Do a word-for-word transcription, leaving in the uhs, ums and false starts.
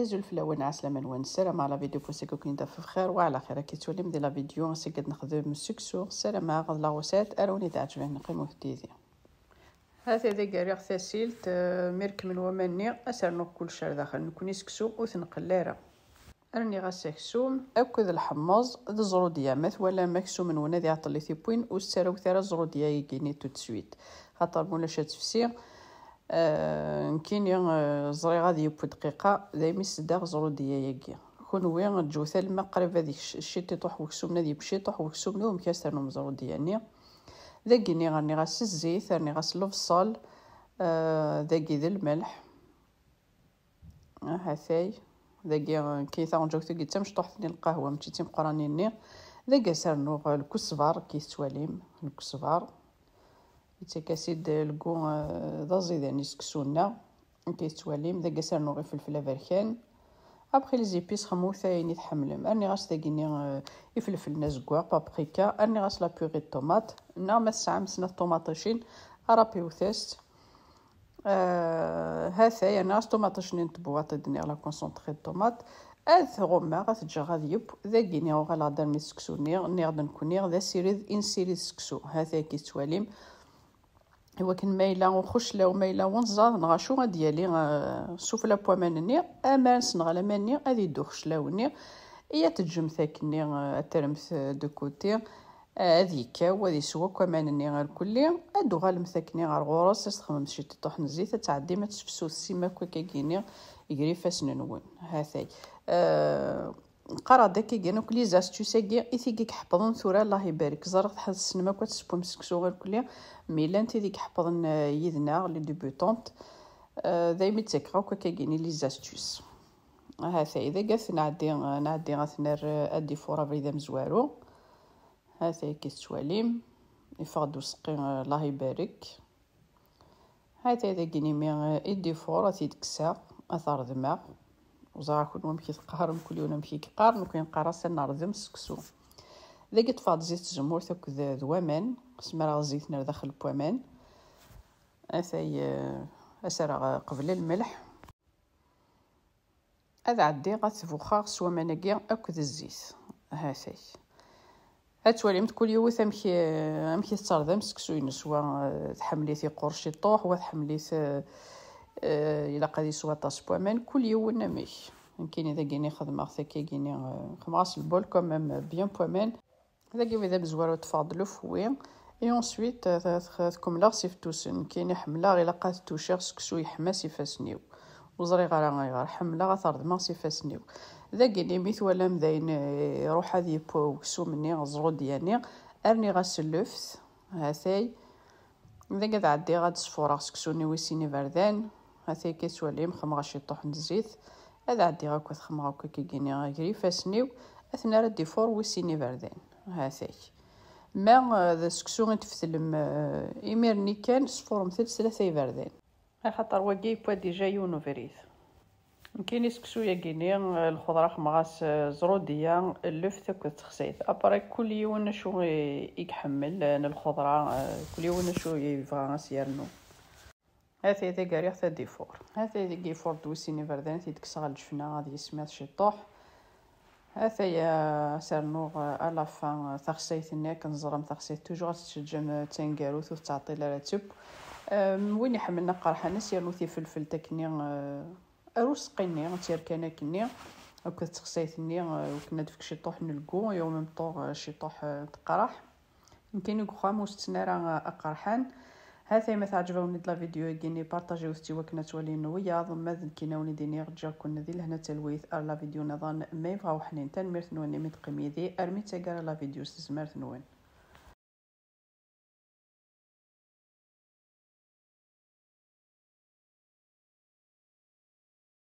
Azul fell-awen, ɛeslama-nwen, ssarameɣ la vidéo n wass-agi ad ken-id-taf bxir wa ɛla xir. Akka tettwalim di la vidéo, ass-agi ad nexdem seksu, ssarameɣ d la recette ara wen-iɛeǧben, qqimet yid-i. Ha-t-a dagi rriɣ tasilt, eh, mi rekmen waman-nni, ad s-rnuɣ kullec ar daxel, nekkni seksu ur t-nqell ara. Rniɣ-as aksum akked lḥemmeẓ d ẓrudya. Ma twalam aksum-nwen ad iɛeṭṭel i tiwwin, ur ttarawet ara ẓrudya-agi-nni tout de suite, xaṭer ma ulac ad tefsi. Eh, nekkini, eh, ẓriɣ ad yeww dqiqa, daymi sseddaɣ ẓrudya-agi. Kunwi ǧǧut alamma qrib ad yekc-, ciṭiṭuḥ weksum-nni, ad yeww ciṭuḥ weksum-nni, umek ad s-ternum ẓrudya-nni. Dagi-nni rniɣ-as zzit, rniɣ-as lebṣel, eh, dagi d lmelḥ. Ahatay. Dagi, eh, kay taɣenǧawt-agi d tamecṭuḥt-nni n lqahwa, mačči d timeqqranin-nni. Dagi ad s-rnuɣ, eh, lkusbar, kay tettwalim, lkusbar. Yettak-as-id lgu, eh, d aẓidan i seksu-nneɣ. Kay tettwalim, dagi ad s-rnuɣ ifelfel aberkan. Après les épices, xemmut ayen i tḥemmlem. Rniɣ-as dagi-nni, eh, ifelfel n azeggaɣ, paprika. Rniɣ-as la purée de tomate. Neɣ ma tesɛam snat ṭumaṭicin, rapiwet-as. Eh, ha-t-a, yerna-as ṭumaṭic-nni n tebwaṭ i d-nniɣ, la concentrée de tomate. Ad t-ɣummeɣ, ad t-ǧǧeɣ ad yeww. Dagi-nni uɣaleɣ-d armi d seksu-nni, nniɣ-d nekkni d asired i nessirid seksu. Ha-t-a akka tettwalim. Iwakken ma yella uxeclaw, ma yella unẓaḍ, neɣ acu ad d-yali, eh, sufella n waman-nni, amar nesneɣ laman-nni, ad yeddu uxeclaw-nni. I ad teǧǧemt akkenni, eh, ad terremt, eh, de côté. Ad yekkaw, ad yeswa akk aman-nni irkelli, ad d-tuɣalemt akkenni ɣer ɣur-s, ad s-txedmemt ciṭiṭuḥ n zzit, ad tɛeddim ad tefsut sima akk akkagi-nni gar ifassen-nwen. Ha-t-ay. Eh, qqareɣ-d akkagi akk les astuces-agi i tigi iḥeppḍen tura, Allah ibarek. Ẓriɣ tḥ-, tessnem akk ad tessewwem seksu irkelli, mais llan tid i iḥeppḍen, eh, yid-neɣ, les débutantes. Eh, daymi ttakeɣ akk akkagi-nni les astuces. Ha-t-ay, dagi ad t-nɛeddi, nɛeddi ad t-nerr, eh, ad d-ifuṛ abrid amezwaru. Ha-t-ay akka tettwalim, iffeɣ-d useqqi, eh, Allah ibarek. Ha-t-ay dagi imi, eh, i d-ifuṛ, ad t-id-kkseɣ, ad t-reḍmeɣ. Ur ẓriɣ akk wamek i teqqarem, kul yiwen amek i yeqqar, nekkni neqqar-as ad nerḍem seksu. Dagi ṭṭfeɣ-d zzit tzemmurt akked, eh, d waman, smaraɣ zzit-nni ar daxel n waman. Ha-t-ay, eh, ad s-rreɣ, eh, qbel lmelḥ. Ad ɛeddiɣ ad t-buxxeɣ s waman-agi akked zzit. Ha-t-ay. Ad twalimt kul yiwet amek, amek i tettreḍ am seksu-ines. Wa, eh, tḥemmel-it iqqur ciṭuḥ, wa tḥemmel-it, eh, eh, ilaq ad yeswa aṭas n waman. Kul yiwen amek. Nekkini dagini xedmeɣ-t akkagini, eh, xedmeɣ-as lbol quand même bien n waman. Dagi wid amezwaru ṭṭfeɣ-d le fouet. Et ensuite, eh, t-, t-, tkemmleɣ s ifettusen. Nekkini ḥemmleɣ, ilaq ad tuciɣ seksu yeḥma s ifassen-iw. Ur ẓriɣ ara ayɣer. Ḥemmleɣ ad t-reḍmeɣ s ifassen-iw. Dagini mi twalam dayen, eh, iruḥ ad yeww uksum-nni, ẓrudya-nni, rniɣ-as lleft. Ha-t-ay. Dagi ad ɛeddiɣ ad d-sfureɣ seksu-nni wis sin iberdan. Ha-t-ay akka tettwalim, xemmeɣ ciṭuḥ n zzit. Ad ɛeddiɣ akk, ad xemmeɣ akk akkagini gar ifassen-iw. Ad t-nerr ad d-ifuṛ wis sin iberdan. Ha-t-ay. Ma, eh, d seksu i tfetlem, eh, imir-nni kan, sfuremt-d s tlata iberdan. Axaṭer wagi yewwa déjà yiwen ubrid. Nekkini seksu-yagi-ni, eh, lxeḍra xemmeɣ-as, eh, ẓrudya, lleft akked texsayt. Après, kul yiwen acu i, i iḥemmel, eh, n lxeḍra, eh, kul yiwen acu yebɣa ad s-yernu. Ha-t-ay dagi rriɣ-t ad d-ifuṛ. Ha-t-ay dagi ifuṛ-d wis sin iberdan, ad t-id-kkseɣ lǧefna, ad yismiḍ ciṭuḥ. Ha-t-aya, eh, ad s-rnuɣ, eh, à la fin, eh, taxsayt-nni, akken teẓram taxsayt toujours ad tettejjem, eh, d taneggarut, ur tettɛeṭṭil ara ad teww. Em, win iḥemmlen aqerḥan, ad s-yernu tifelfelt akkenni, eh, ar useqqi-nni, ad tt-yerr kan akkenni, akked texsayt-nni, eh, akken ad d-tefk ciṭuḥ n lgu, et en même temps, eh, ciṭuḥ, eh, n teqraḥ. Nekkini deg uxxam ur setten ara, eh, aqerḥan. Ha-t-ay ma teɛǧeb-awen-id la vidéo-agi-ni, partagiwet-tt i wakken ad twalin wiyaḍ. Ma d nekkini ad wen-id-iniɣ, ǧǧiɣ-ken di lehna d talwit ar la vidéo niḍen ma yebɣa uḥnin. Tanemmirt-nwen imi teqqim yid-i armi d taggara la vidéo s tezmert-nwen.